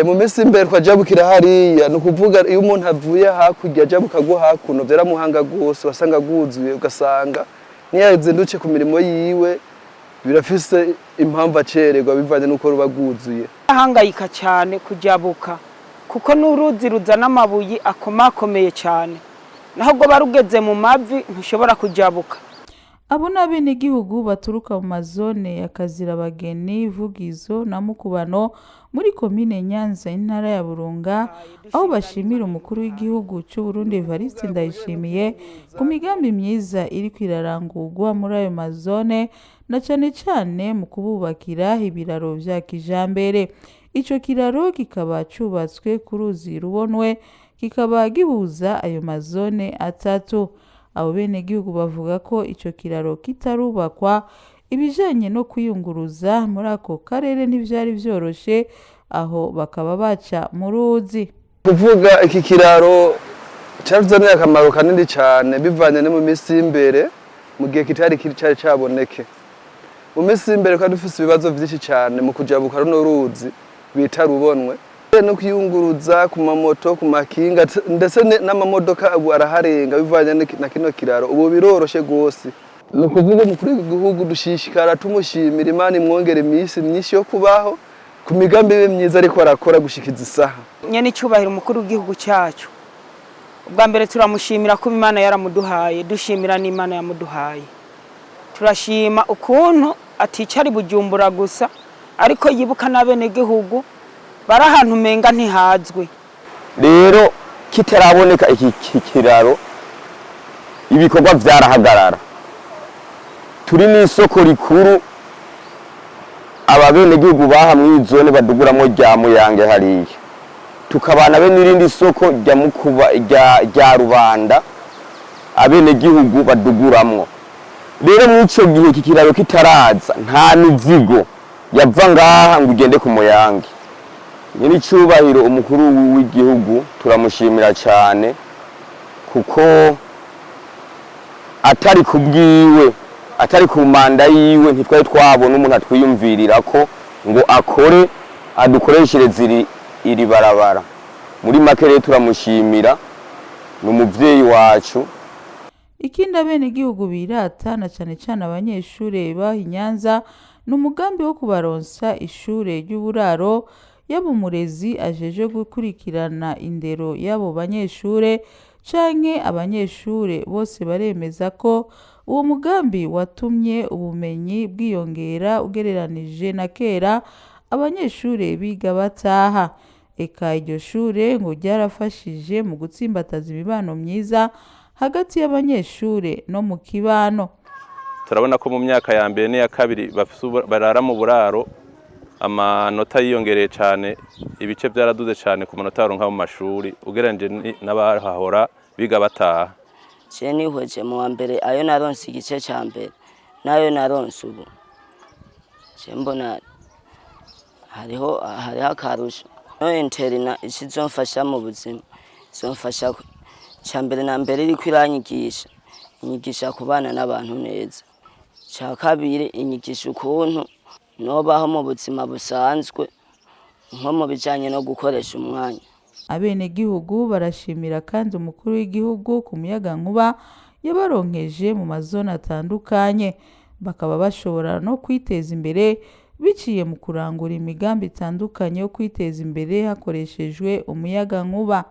Mu minsi imbere twajabukira hariya, ni ukuvuga iyo umuntu avuye hakurya ajabuka agwa hakuno, vyaramuhanga rwose, wasanga rwuzuye, ugasanga niyo yazindutse ku mirimo yiwe birafise impamvu acererwa bivanye n'uko ruba rwuzuye. Ahangayika cyane kujabuka, kuko n'uruzi ruzana amabuye akomakomeye cyane, naho rwoba rugeze mu mavi ntushobora kujabuka. Abo ni abenegihugu baturuka mu mazone ya Kazirabageni, Vugizo na Mukubano muri komine Nyanza, intara ya Burunga, aho bashimira umukuru w'igihugu c'u Burundi Evariste Ndayishimiye ku migambi myiza iriko irarangurwa muri ayo mazone, na cane cane mu kububakira ibiraro vya kijambere. Ico kiraro kikaba cubatswe ku ruzi Rubonwe, kikaba gihuza ayo mazone atatu. Abo benegihugu bavuga ko ico kiraro kitarubakwa, ibijanye no kwiyunguruza muri ako karere ntivyari vyoroshe, aho bakaba baca mu ruzi. Kuvuga iki kiraro caratuzaniye akamaro kanini cane bivanye no mu minsi y'imbere, mu gihe kitari cari caboneke. Mu minsi y'imbere twari dufise ibibazo vyinshi cane mu kujabuka runo ruzi bita Rubonwe, no kwiyunguruza ku mamoto, ku makinga, ndetse n'amamodoka ubu araharenga bivanye na kino kiraro. Ubu biroroshe rwose. Ni ukuvuga umukuru w'igihugu dushishikara tumushimira, Imana imwongera iminsi myinshi yo kubaho ku migambi ye myiza ariko arakora gushikiza isaha. Nyene icyubahiro umukuru w'igihugu cyacu, ubwa mbere turamushimira kuba Imana yaramuduhaye, dushimira n'Imana yamuduhaye. Turashima ukuntu aticara i Bujumbura gusa, ariko yibuka n'abenegihugu bari ahantu umenga ntihazwi. Rero kitaraboneka iki kiraro, ibikorwa vyarahagarara. Turi n'isoko rikuru ababenegihugu baha mw'izone baduguramwo rya Muyange hariya, tukabana be n'irindi soko rya Mukuba, rya Rubanda, abenegihugu baduguramwo. Rero mw'ico gihe iki kiraro kitaraza, nta mizigo yava ngaha ngo ugende ku Muyange. Nyiricubahiro umukuru w'igihugu turamushimira cyane, kuko atari kubwiwe, atari ku manda yiwe, ntitwari twabona umuntu atwiyumvirira ko ngo akore adukoreshereze iri barabara. Muri make rero turamushimira, ni umuvyeyi wacu. Ikindi abenegihugu birata, na cane cane abanyeshure baha i Nyanza, ni umugambi wo kubaronsa ishure ry'uburaro. Yaba umurezi ajejwe gukurikirana indero y'abo banyeshure canke abanyeshure bose, baremeza ko uwo mugambi watumye ubumenyi bwiyongera ugereranije na kera abanyeshure biga bataha. Eka iryo shure ngo ryarafashije mu gutsimbataza imibano myiza hagati y'abanyeshure no mu kibano. Turabona ko mu myaka ya mbere n'iya kabiri barara mu buraro, amanota yiyongereye cyane, ibice byaraduze cyane ku manota baronka mu mashuri ugereranije n'abahahora biga bataha. Je nihweje mu wa mbere, ayo naronse igice ca mbere n'ayo naronse ubu, je mbona hariho akarusho. No internat ikizomfasha mu buzima, izomfasha ca mbere na mbere iriko iranyigisha, inyigisha kubana n'abantu neza. Ca kabiri, inyigisha ukuntu nobaho mu buzima busanzwe, nko mu bijanye no gukoresha umwanya. Abenegihugu barashimira kandi umukuru w'igihugu ku muyagankuba yabaronkeje mu mazone atandukanye, bakaba bashobora no kwiteza imbere biciye mu kurangura imigambi itandukanye yo kwiteza imbere hakoreshejwe umuyagankuba.